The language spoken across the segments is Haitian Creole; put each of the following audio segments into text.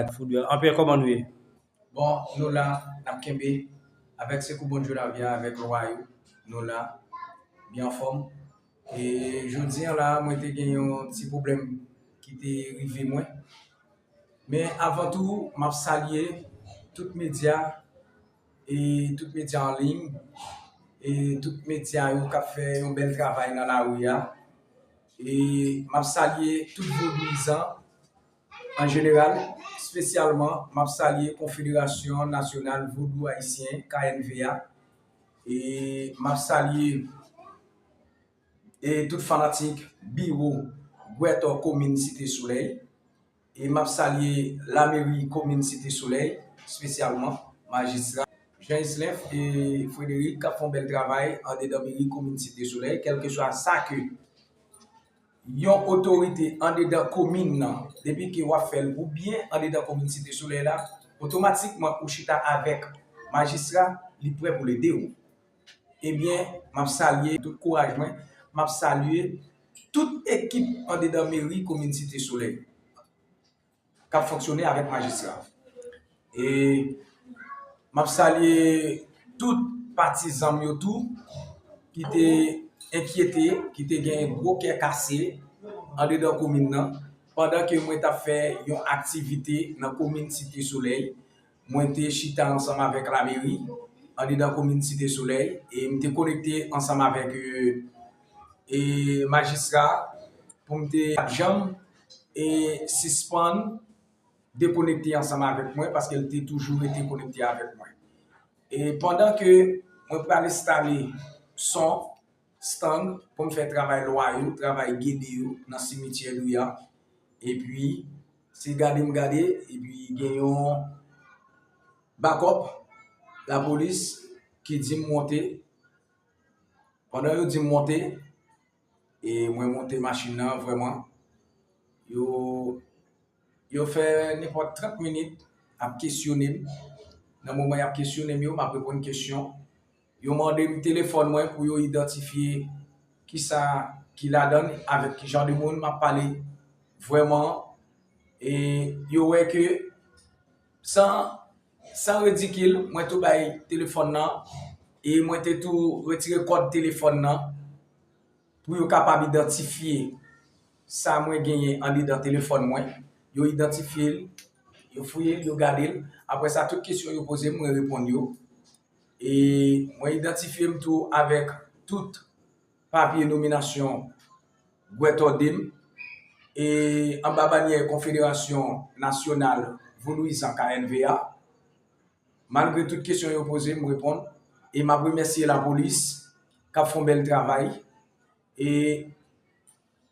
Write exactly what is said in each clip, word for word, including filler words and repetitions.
Foudwè. Anpè, kòman nou ye? Bon, nou la, n ap kenbe. Avèk sekou Bondye lavi a, avèk lwa yo, nou la, byen anfòm. E jodi a la, mwen te gen yon ti pwoblèm ki te rive mwen. Men avan tou, m ap salye tout medya, e tout medya an liy, e tout medya yo k ap fè yon bèl travay nan lari a. E m ap salye tout vodouyizan an jeneral, espesyalman, m ap salye Konfederasyon Nasyonal Vodou Ayisyen, K N V A, e m ap salye e tout fanatik biwo Gwètò komin Site Solèy, e m ap salye lameri komin Site Solèy, espesyalman majistra Jean Islenf e Frederic k ap fè yon bèl travay andedan meri komin Site Solèy, kèlkeswa sa ke yon otorite andedan komin nan, depi ke w ap fè l pou byen andedan komin Site Solèy la, otomatikman ou chita avèk majistra, li prè pou l ede w. Ebyen, m ap salye tout kouraj mwen, m ap salye tout ekip andedan meri komin Site Solèy k ap fonksyone avèk majistra. E m ap salye tout patizan m yo tou ki te enkyete, ki te gen gwo kè kase andedan komin nan, pandan ke mwen t ap fè yon aktivite nan komin Site Solèy. Mwen te chita ansanm avèk lameri andedan komin Site Solèy e m te konekte ansanm avèk e, e majistra pou m te p ap janm e sispann dekonekte ansanm avèk mwen, paske l te toujou rete konekte avèk mwen. E pandan ke mwen pral enstale son, stang pou m fè travay lwa yo, travay gede yo nan simityè Douya. Epi, se gade m gade, epi gen yon bakòp lapolis ki di m monte. Pandan yo di m monte, e mwen monte machin nan, vrèman, yo, yo fè nenpòt trant minit ap kesyone m. Nan moman y ap kesyone m yo, m ap reponn kesyon. Yo mande m telefòn mwen pou yo idantifye kisa ki ladan l, avèk ki jan de moun m ap pale vrèman. E yo wè ke san, san ridikil, mwen tou bay telefòn nan e mwen te tou retire kòd telefòn nan pou yo kapab idantifye sa mwen genyen andedan telefòn mwen. Yo idantifye l, yo fouye l, yo gade l. Apre sa, tout kesyon yo poze m, mwen reponn yo. E mwen idantifye m tou avèk tout papye nominasyon Gwètò de m, e anba banyè Konfederasyon Nasyonal Vodouyizan, K N V A. Malgre tout kesyon yo poze, m reponn. E m ap remèsye lapolis k ap fè yon bèl travay. E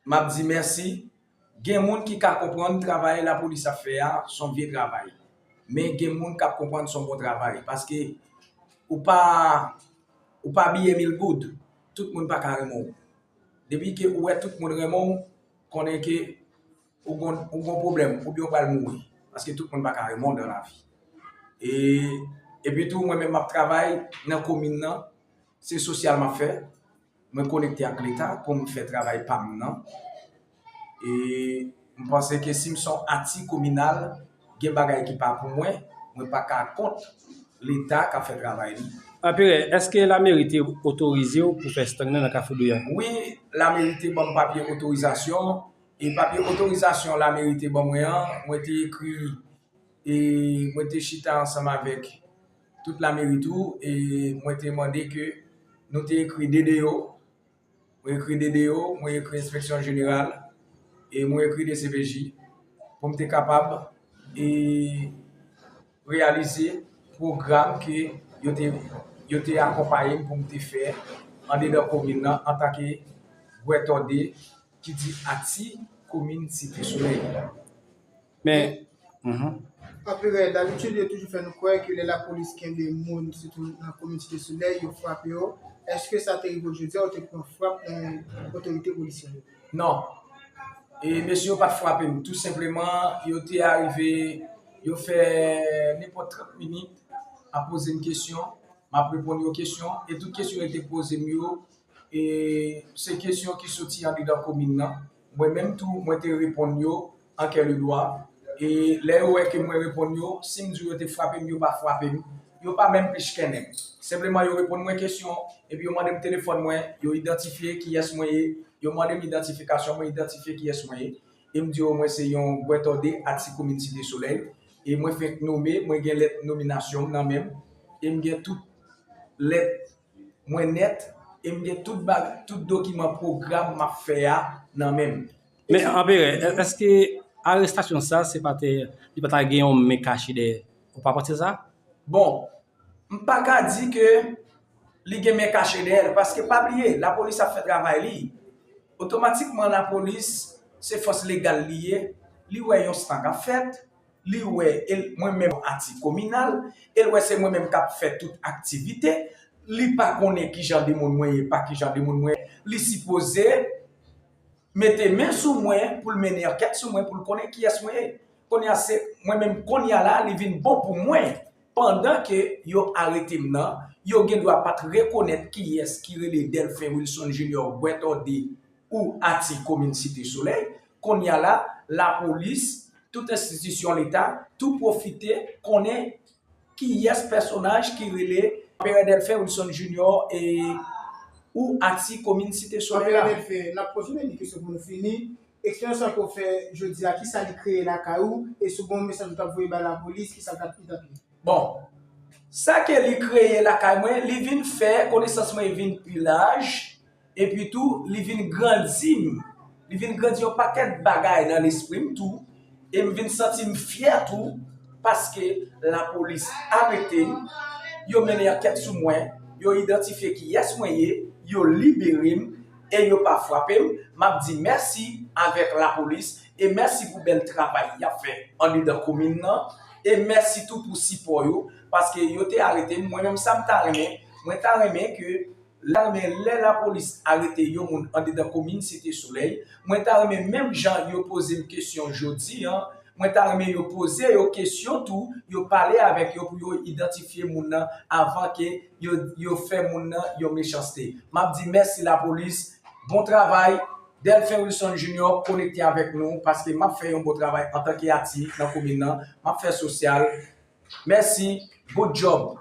m ap di mèsi. Gen moun ki ka konprann travay lapolis ap fè a, se yon vye travay. Men gen moun k ap konprann se yon bon travay. Paske ou pa, ou pa biye mil goud. Tout moun pa ka renmen w. Depi ke ou wè tout moun renmen w, konnen ke ou gon, ou gon pwoblèm, oubyen ou pral mouri. Paske tout moun pa ka renmen w nan lavi. E, epi tou, mwen menm m ap travay nan komin nan, se sosyal m ap fè. Mwen konekte ak Leta pou m fè travay pa m nan. E m panse ke si m se yon ati kominal, gen bagay ki pa pou mwen, mwen pa ka kont Leta k ap fè travay li. Anperè, èske lameri te otorize w pou fè stang nan nan Kafou Douya? Wi, lameri te ban m papye otorizasyon. E papye otorizasyon lameri te ban mwen an, mwen te ekri, e mwen te chita ansanm avèk tout lameri tou, e mwen te mande ke nou te ekri D D O, mwen ekri D D O, mwen ekri Enspeksyon Jeneral, e mwen ekri D C P J, pou m te kapab, e reyalize pwogram ke yo te, yo te akonpaye m pou m te fè andedan komin nan antanke gwètòde ki di ati komin Site Solèy. Men, mhm. Anperè, dabitid, yo toujou fè nou kwè ke lè lapolis kenbe moun, sitou nan komin Site Solèy, yo frape yo. Èske sa te rive w jodi a, ou te pran frap nan otorite polisyè yo? Non. E mesye yo pa t frape m. Tou senpleman, yo te arive, yo fè nenpòt trant minit ap poze m kesyon, m ap reponn yo kesyon, e tout kesyon yo te poze m yo, e se kesyon ki soti andedan komin nan. Mwen menm tou, mwen te reponn yo an kè le dwa. E lè yo wè ke mwen reponn yo, si m di yo te frape m, yo pa frape m, yo pa menm pichkennen m. Senpleman, yo reponn mwen kesyon, epi yo mande m telefòn mwen, yo idantifye kiyès mwen ye, yo mande m idantifikasyon, mwen idantifye kiyès mwen ye. E m di yo mwen se yon bwètòde Ati komin Site Solèy. E mwen fenk nome, mwen gen lèt nominasyon m nan men m. E m gen tout lèt mwen nèt. E m gen tout bag, tout dokiman pwogram m ap fè a nan men m. Men, Anperè, èske arestasyon sa, se pa te, li pa ta gen yon men kache dèyè? Ou pa panse sa? Bon, m pa ka di ke li gen men kache dèyè l, paske pa bliye, lapolis ap fè travay li. Otomatikman, lapolis, se fòs legal li ye, li wè yon stan k ap fèt, li wè, e mwen menm Ati kominal, e l wè se mwen menm k ap fè tout aktivite, li pa konnen ki jan de moun mwen ye, pa ki jan de moun mwen ye, li sipoze mete men sou mwen pou l mennen ankèt sou mwen, pou l konnen kiyès mwen ye. Kounye a se mwen menm, kounye a la, li vin bon pou mwen. Pandan ke yo arete m nan, yo gen dwa pa t rekonèt kiyès ki rele Delphin Wilson Junior Bwètòde ou Ati komin Site Solèy. Kounye a la, lapolis, tout enstitisyon leta, tou pwofite konnen kiyès pèsonaj ki rele Anperè Delphin Wilson Junior e ou Ati komin Site Solèy la. Anperè Delphin, n ap kontinye ni kesyon pou nou fini. Eksperyans sa ke w fè jodi a, kisa li kreye lakay ou? E si w gen yon mesaj ou t ap voye bay lapolis, kisa l t ap, li t ap ye? Bon, sa ke li kreye lakay mwen, li vin fè konesans mwen vin pi laj, epi tou, li vin grandi m. Li vin grandi yon pakèt bagay nan lespri m tou, e m vin santi m fyè tou, paske lapolis arete m, yo mennen ankèt sou mwen, yo idantifye kiyès mwen ye, yo libere m, e yo pa frape m. M ap di mèsi avèk lapolis, e mèsi pou bèl travay y ap fè andedan komin nan, e mèsi tou pou sipò yo, paske yo te arete m. Mwen menm, sa m ta renmen, mwen ta renmen ke lame lè lapolis arete yon moun andedan komin Site Solèy, mwen ta renmen menm jan yo poze m kesyon jodi an, mwen ta renmen yo poze yo kesyon tou, yo pale avèk yo pou yo idantifye moun nan avan ke yo, yo fè moun nan yon mechanste. M ap di mèsi lapolis, bon travay, Delphin Wilson Junior konekte avèk nou paske m ap fè yon bon travay antanke Ati nan komin nan, m ap fè sosyal. Mèsi, good job.